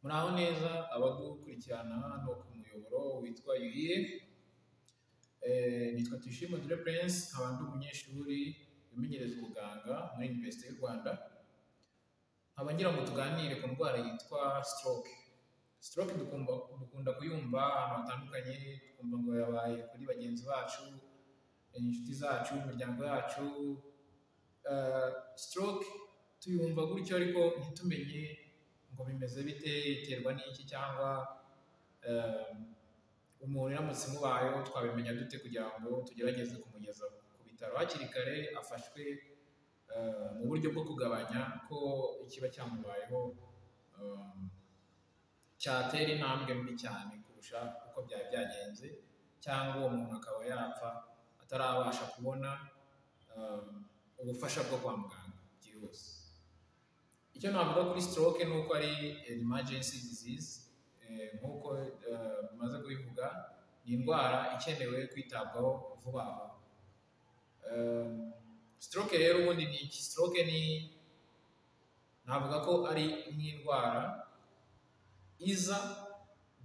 Muraho neza abadukurikirana hano ku muyoboro witwa UEF. Nitwa Tuyishime Dure Prince, nkaba ndi umunyeshuri wimenyereza ubuganga muri Université y'u Rwanda. Nkaba ngira ngo tuganire ku ndwara yitwa stroke. Stroke dukunda kuyumva ahantu hatandukanye, twumva ngo yabaye kuri bagenzi bacu, inshuti zacu, imiryango yacu. Stroke tuyumva gutyo ariko ntitumenye ngo bimeze bite, iterwa n'iki, cyangwa umuntu iramutse imubayeho twabimenya dute kugira ngo tugerageze kumugeza ku bitaro hakiri kare, afashwe mu buryo bwo kugabanya ko ikiba cyamubayeho cyatera intambwe mbi cyane kurusha uko byari byagenze, cyangwa uwo muntu akaba yapfa atarabasha kubona ubufasha bwo kwa muganga byihuse. Icyo navuga kuri stroke ni uko ari emergency disease, nk'uko maze kubivuga, ni indwara ikenewe kwitabwaho vuba vuba. Stroke rero ubundi ni iki? Stroke ni, navuga ko ari nk'indwara iza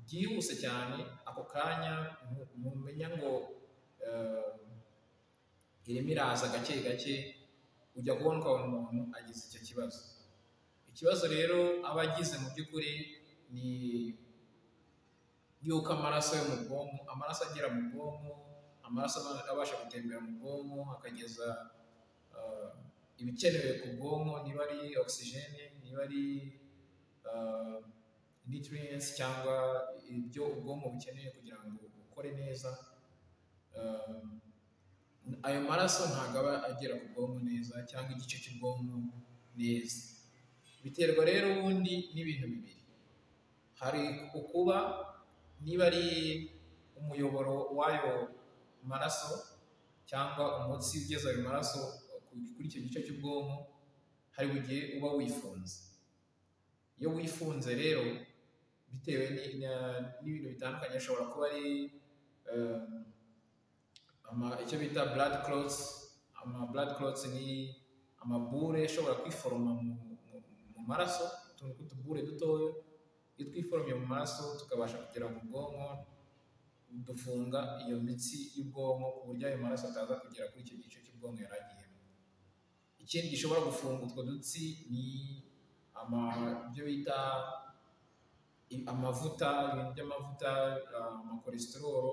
byihuse cyane ako kanya, mumenya ngo irimo iraza gake gake, ujya kubona ukabona umuntu agize icyo kibazo. Ikibazo rero aba agize mu by'ukuri ni yuko amaraso yo mu bwonko, amaraso agera mu bwonko, amaraso abasha gutembera mu bwonko akageza ibikenewe ku bwonko, niba ari oxygène, niba ari nutrients, cyangwa ibyo ubwonko bukeneye kugira ngo bukore neza, ayo maraso ntabwo aba agera ku bwonko neza cyangwa igice cy'ubwonko neza. Biterwa rero ubundi n'ibintu bibiri: hari ukuba niba ari umuyoboro w'ayo maraso cyangwa umutsi ugeza ayo maraso kuri icyo gice cy'ubwonko, hari igihe uba wifunze. Iyo wifunze rero, bitewe n'ibintu bitandukanye, ashobora kuba ari icyo bita blood clots. Ama blood clots ni amabure ashobora kwiforoma mu maraso, utuntu tw'utubure dutoya. Iyo twiforomye mu maraso tukabasha kugera mu bwonko, dufunga iyo mitsi y'ubwonko ku buryo ayo maraso ataza kugera kuri icyo gice cy'ubwonko yari agiyemo. Ikindi gishobora gufunga utwo dutsi ni ibyo bita amavuta, ibintu by'amavuta, amacholesterol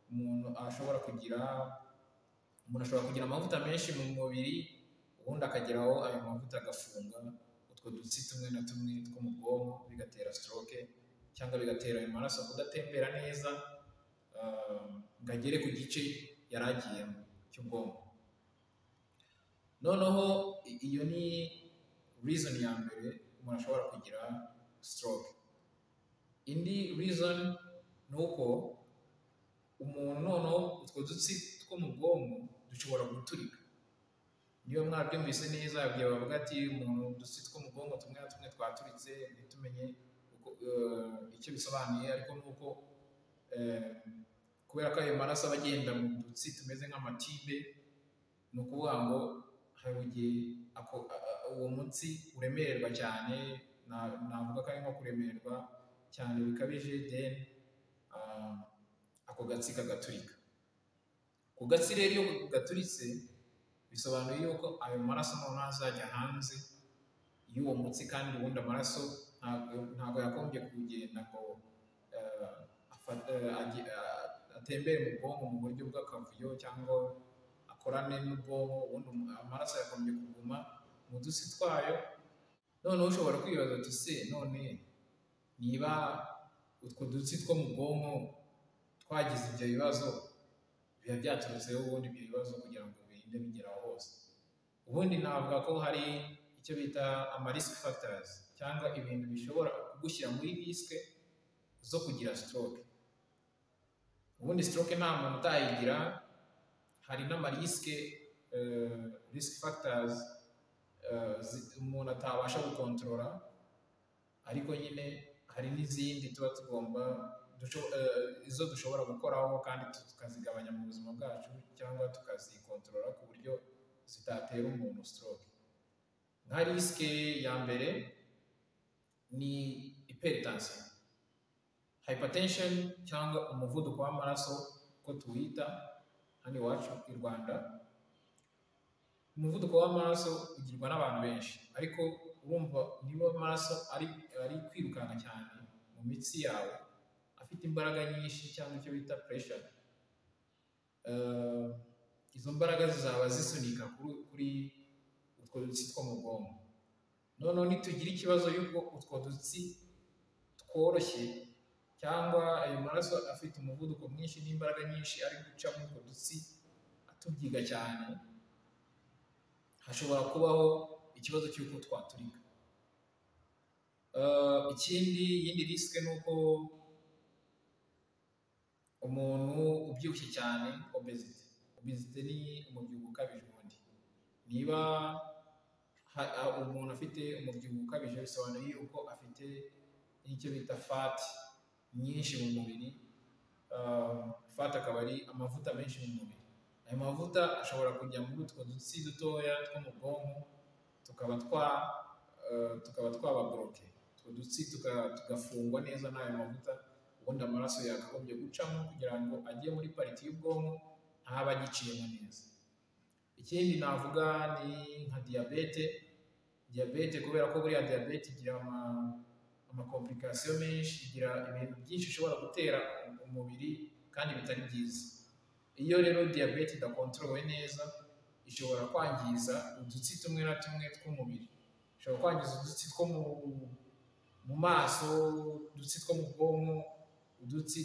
umuntu ashobora kugira. Umuntu ashobora kugira amavuta menshi mu mubiri, ubundi akageraho ayo mavuta agafunga utwo dutsi tumwe na tumwe two mu bwonko, bigatera stroke cyangwa bigatera ayo maraso kudatembera neza ngo agere ku gice yari agiyemo cy'ubwonko. Noneho iyo ni reason ya mbere umuntu ashobora kugira stroke. Indi reason ni uko umuntu noneho utwo dutsi two mu bwonko dushobora guturika. Niba mwabyumvise neza, igihe bavuga ati umuntu udutsi two mu bwonko tumwe na tumwe twaturitse, ntitumenye icyo bisobanuye, ariko ni uko kubera ko ayo maraso aba agenda mu dutsi tumeze nk'amatibe, ni ukuvuga ngo hari igihe uwo mutsi uremererwa cyane, navuga ko ari nko kuremererwa cyane bikabije, then ako gatsi kagaturika. Ku gatsi rero iyo gaturitse, bisobanuye yuko ayo maraso noneho azajya hanze y'uwo mutsi, kandi ubundi amaraso ntabwo yagombye kugenda ngo atembere mu bwonko mu buryo bw'akavuyo cyangwa akorane n'ubwonko. Ubundi amaraso yagombye kuguma mu dutsi twayo. Noneho ushobora kwibaza uti: "Se none niba utwo dutsi two mu bwonko twagize ibyo bibazo, biba byaturutseho ubundi ibyo bibazo kugira ngo birinde bigera aho hose?" Ubundi navuga ko hari icyo bita ama risk factors, cyangwa ibintu bishobora kugushyira muri risk zo kugira stroke. Ubundi stroke nta muntu utayigira. Hari n'ama risk factors umuntu atabasha gukontorora, ariko nyine hari n'izindi tuba tugomba izo dushobora gukoraho kandi tukazigabanya mu buzima bwacu cyangwa tukazikontorora ku buryo zitatera umuntu stroke. Nka risk ya mbere ni hypertension. Hypertension, hypertension cyangwa umuvuduko w'amaraso uko tuwita hano iwacu i Rwanda. Umuvuduko w'amaraso ugirwa n'abantu benshi, ariko urumva niba amaraso ari kwirukanka cyane mu mitsi yawe, afite imbaraga nyinshi cyangwa icyo bita pressure, izo mbaraga zizaba zisunika kuri utwo dutsi two mu bwonko. Noneho nitugira ikibazo y'uko utwo dutsi tworoshye cyangwa ayo maraso afite umuvuduko mwinshi n'imbaraga nyinshi ari guca muri utwo dutsi atubyiga cyane, hashobora kubaho ikibazo cy'uko twaturika. Ikindi, yindi risque ni uko umuntu ubyibushye cyane, obesity. Obesity ni umubyibuho ukabije. Ubundi niba umuntu afite umubyibuho ukabije, bisobanuye yuko afite n'icyo bita fat nyinshi mu mubiri. Fat akaba ari amavuta menshi mu mubiri. Ayo mavuta ashobora kujya muri utwo dutsi dutoya two mu bwonko, tukaba twaba bloqué, utwo dutsi tugafungwa neza n'ayo mavuta. Ubundi amaraso yakagombye gucamo kugira ngo ajye muri partie y'ubwonko ntabe agiciyemo neza. Ikindi navuga ni nka diyabete. Diyabete, kubera ko buriya diyabete igira ama complications menshi, igira ibintu byinshi ishobora gutera umubiri kandi bitari byiza. Iyo rero diyabete idakontorolwe neza, ishobora kwangiza udutsi tumwe na tumwe tw'umubiri. Ishobora kwangiza udutsi two mu maso, udutsi two mu bwonko, udutsi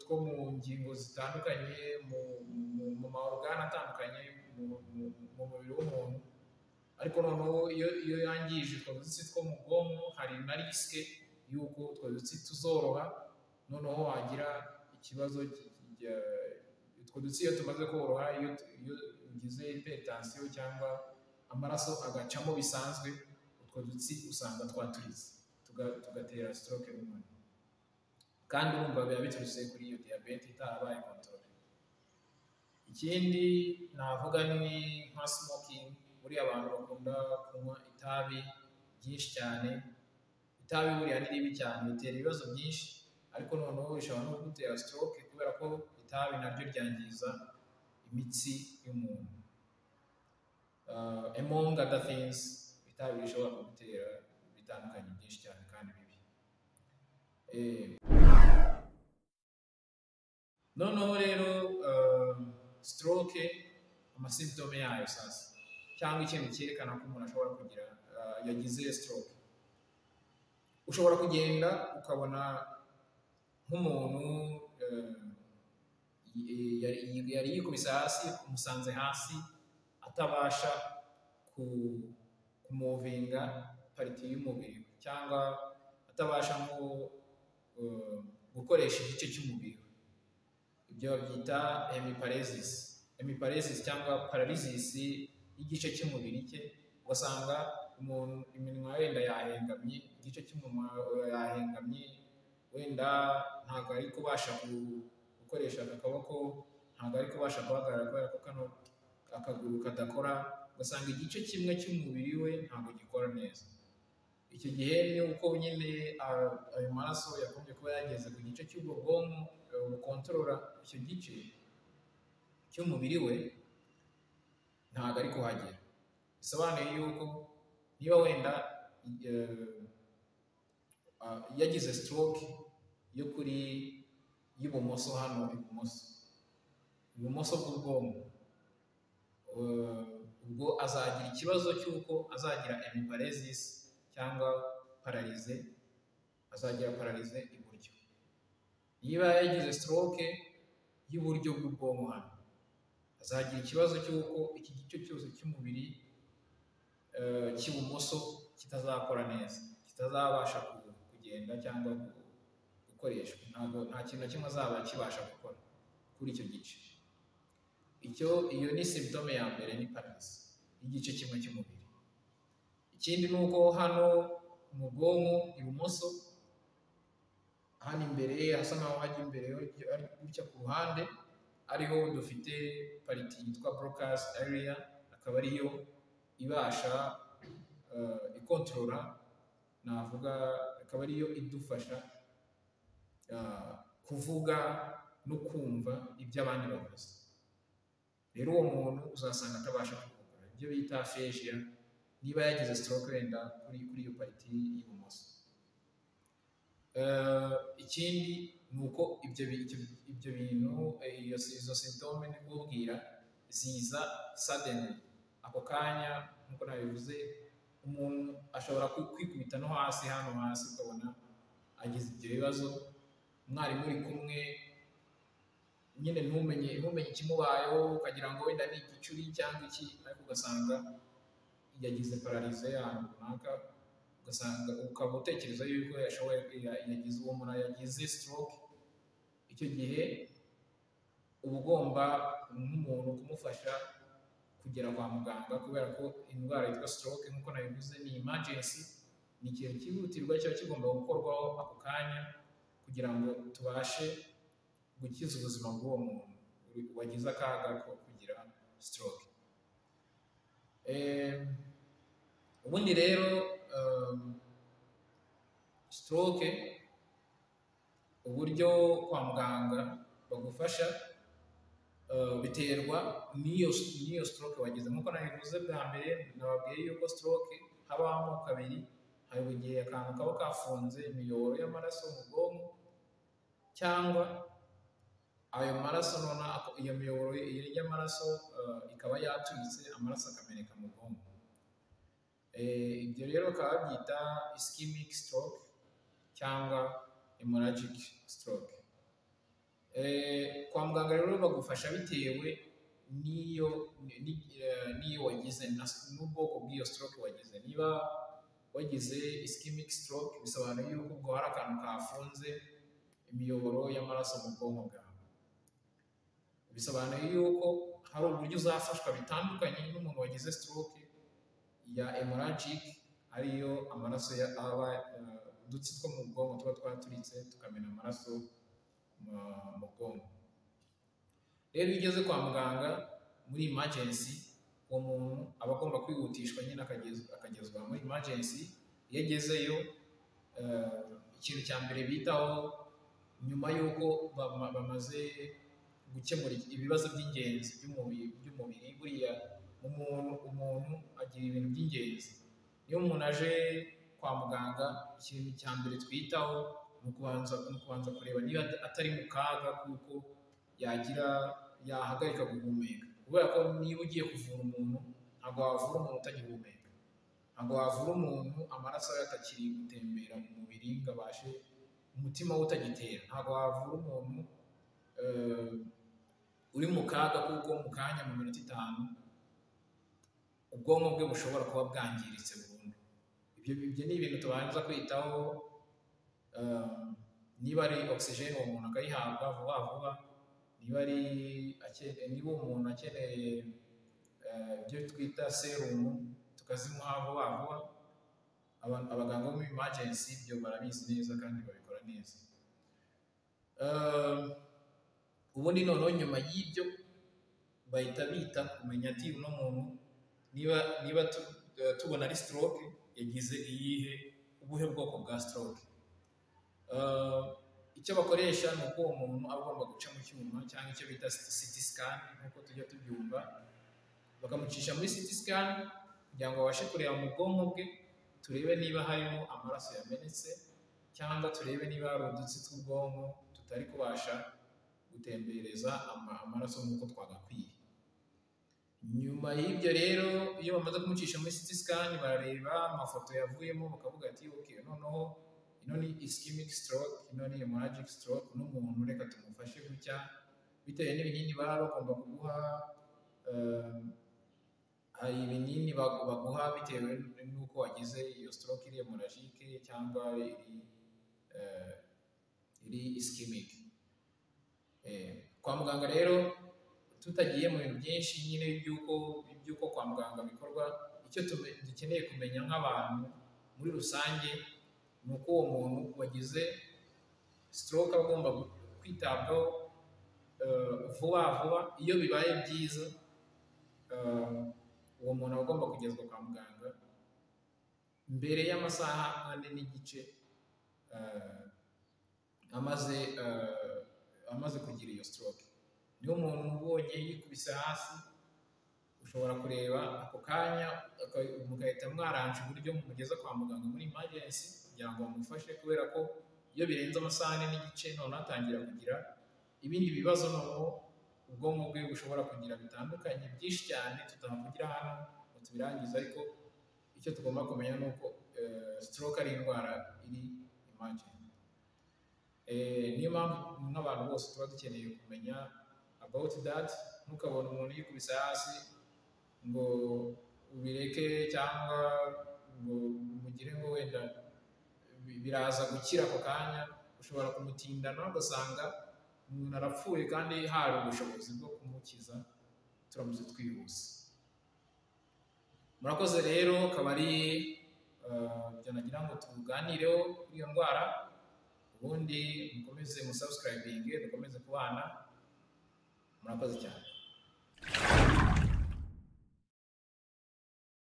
two mu ngingo zitandukanye, mu ma organes atandukanye mu mubiri w'umuntu. Ariko noneho iyo yangije utwo dutsi two mu bwonko, hari na risque y'uko utwo dutsi tuzoroha, noneho wagira ikibazo. Utwo dutsi iyo tumaze koroha, iyo ugize hypertension cyangwa amaraso agacamo bisanzwe, utwo dutsi usanga twaturitse, tugatera stroke n'ubundi. Kandi urumva biba biturutse kuri iyo diyabete itarabaye contrôlée. Ikindi navuga ni nka smoking. Buriya abantu bakunda kunywa itabi ryinshi cyane, itabi buriya ni ribi cyane, bitera ibibazo byinshi, ariko noneho bishobora no kugutera stroke kubera ko itabi naryo ryangiza imitsi y'umuntu. Among other things, itabi rishobora kugutera bitandukanye byinshi cyane kandi bibi. Noneho rero stroke, ama symptômes yayo sasa, cyangwa ikintu cyerekana ko umuntu ashobora kugira yagize stroke. Ushobora kugenda ukabona nk'umuntu yari yikubise hasi, umusanze hasi atabasha kumuvinga partie y'umubiri we, cyangwa atabasha nko gukoresha igice cy'umubiri we. Ibyo babyita hemiparesis. Hemiparesis cyangwa paralysis y'igice cy'umubiri cye. Ugasanga umuntu iminwa wenda yahengamye, igice cy'umunwa yahengamye, wenda ntabwo ari kubasha gukoresha aka kaboko, ntabwo ari kubasha guhagarara kubera ko kano akaguru kadakora. Ugasanga igice kimwe cy'umubiri we ntabwo gikora neza. Icyo gihe ni uko nyine ayo maraso yagombye kuba yageze ku gice cy'ubwo bwonko bukontorora icyo gice cy'umubiri we, ntabwo ari kuhagera. Bisobanuye yuko niba wenda yagize stroke yo kuri y'ibumoso hano ibumoso bw'ubwonko, ubwo azagira ikibazo cy'uko azagira hemiparesis cyangwa paralysie, azagira paralysie iburyo. Niba yagize stroke y'iburyo bw'ubwonko hano, azagira ikibazo cy'uko iki gice cyose cy'umubiri cy'ibumoso kitazakora neza, kitazabasha kugenda cyangwa gukoreshwa. Ntabwo nta kintu na kimwe azaba kibasha gukora kuri icyo gice. Icyo iyo ni symptôme ya mbere, ni paralysie y'igice kimwe cy'umubiri. Ikindi ni uko hano mu bwonko ibumoso hano imbere, hasa nkaho hajya imbere gutya ku ruhande, ariho dufite partie yitwa Broca's area, akaba ariyo ibasha ikontorora Navuga akaba ariyo idufasha kuvuga no kumva ibyo abandi bavuze. Rero uwo muntu uzasanga atabasha kuvuga, ibyo bita aphasia, niba yagize stroke wenda kuri iyo partie y'ibumoso. Ikindi ni uko ibyo bintu, izo symptômes ndi kubabwira, ziza suddenly, ako kanya. Nk'uko nabivuze, umuntu ashobora kwikubita no hasi, hano hasi, ukabona agize ibyo bibazo. Mwari muri kumwe nyine, ntumenye ikimubayeho, ukagira ngo wenda ni igicuri cyangwa iki, ariko ugasanga yagize paralysie ahantu runaka, ugasanga ukaba utekereza yuko yashoboye yagize uwo muntu yagize stroke. Icyo gihe uba ugomba nk'umuntu kumufasha kugera kwa muganga, kubera ko indwara yitwa stroke, nk'uko nabivuze, ni emergency, ni ikintu cyihutirwa kiba kigomba gukorwaho ako kanya kugira ngo tubashe gukiza ubuzima bw'uwo muntu wagize akaga ko kugira stroke. Ubundi rero stroke, uburyo kwa muganga bagufasha biterwa n'iyo stroke wagize. Nk'uko nabivuze bwa mbere, nababwiye yuko stroke habaho amoko abiri. Hari igihe akantu kaba kafunze imiyoboro y'amaraso mu bwonko, cyangwa ayo maraso none iyo miyoboro y'amaraso ikaba yaturitse, amaraso akameneka mu bwonko. Ibyo rero bakaba babyita ischemic stroke cyangwa hemorrhagic stroke. Kwa muganga rero bagufasha bitewe n'iyo wagize n'ubwoko bw'iyo stroke wagize. Niba wagize ischemic stroke, bisobanuye yuko ubwo hari akantu kafunze imiyoboro y'amaraso mu bwonko bwawe. Bisobanuye yuko hari uburyo uzafashwa bitandukanye n'umuntu wagize stroke ya hemorrhagic, ariyo amaraso aba udutsi two mu bwonko tuba twaturitse tukamena amaraso mu bwonko. Rero iyo ugeze kwa muganga muri emergency, uwo muntu aba agomba kwihutishwa nyine akagezwa muri emergency. Iyo agezeyo, ikintu cya mbere bitaho nyuma y'uko bamaze gukemura ibibazo by'ingenzi by'umubiri, buriya umuntu agira ibintu by'ingenzi. Iyo umuntu aje kwa muganga, ikintu cya mbere twitaho ni ukubanza kureba niba atari mu kaga kuko yagira yahagarika guhumeka, kubera ko niba ugiye kuvura umuntu, ntabwo wavura umuntu utagihumeka, ntabwo wavura umuntu amaraso ye atakiri gutembera mu mubiri ngo abashe, umutima we utagitera. Ntabwo wavura umuntu uri mu kaga kuko mu kanya, mu minota 5, ubwonko bwe bushobora kuba bwangiritse burundu. Ibyo ni ibintu tubanza kwitaho. Niba ari oxygen, uwo muntu akayihabwa vuba vuba. Niba umuntu akeneye ibyo twita serumu, tukazimuha vuba vuba. Abaganga bo muri emergency ibyo barabizi neza kandi babikora neza. Ubundi noneho nyuma y'ibyo bahita bita kumenya ati uno muntu niba tubona ari stroke, yagize iyihe, ubuhe bwoko bwa stroke. Icyo bakoresha ni uko uwo muntu aba agomba guca mu cyuma cyangwa icyo bita CT scan, nk'uko tujya tubyumva, bakamucisha muri CT scan kugira ngo babashe kureba mu bwonko bwe, turebe niba harimo amaraso yamenetse, cyangwa turebe niba hari udutsi tw'ubwonko tutari kubasha gutembereza amaraso nk'uko twagakwiye. Nyuma y'ibyo rero, iyo bamaze kumucisha muri CT scan, barareba amafoto yavuyemo, bakavuga ati: "Ok, noneho ino ni ischemic stroke, ino ni hemorrhagic stroke, uno muntu reka tumufashe gutya," bitewe n'ibinini baba bagomba kuguha. Hari ibinini baguha bitewe n'uko wagize iyo stroke iri hemorrhagique cyangwa iri ischemic. Kwa muganga rero, tutagiye mu bintu byinshi nyine by'uko kwa muganga bikorwa, icyo dukeneye kumenya nk'abantu muri rusange ni uko uwo muntu wagize stroke aba agomba kwitabwaho vuba vuba. Iyo bibaye byiza, uwo muntu aba agomba kugezwa kwa muganga. mbere y'amasaha 4.5 amaze kugira iyo stroke. Niyo umuntu ubonye yikubise hasi, ushobora kureba ako kanya mugahita mwaranje uburyo mumugeza kwa muganga muri emergency kugira ngo bamufashe, kubera ko iyo birenze amasaha 4.5 noneho atangira kugira ibindi bibazo, noneho ubwonko bwe bushobora kugira bitandukanye byinshi cyane tutavugira hano ngo tubirangize. Ariko icyo tugomba kumenya ni uko stroke ari indwara iri emergent. Niyo mpamvu nk'abantu bose tuba dukeneye kumenya about that. Ntukabone umuntu yikubise hasi ngo ubireke cyangwa ngo mugire ngo wenda biraza gukira ako kanya. Ushobora kumutindana ugasanga umuntu arapfuye kandi hari ubushobozi bwo kumukiza turamutse twihuse. Murakoze rero, akaba ari ibyo nagira ngo tuganireho kuri iyo ndwara. Ubundi mukomeze musubscribinge, dukomeze kubana. Murakoze cyane.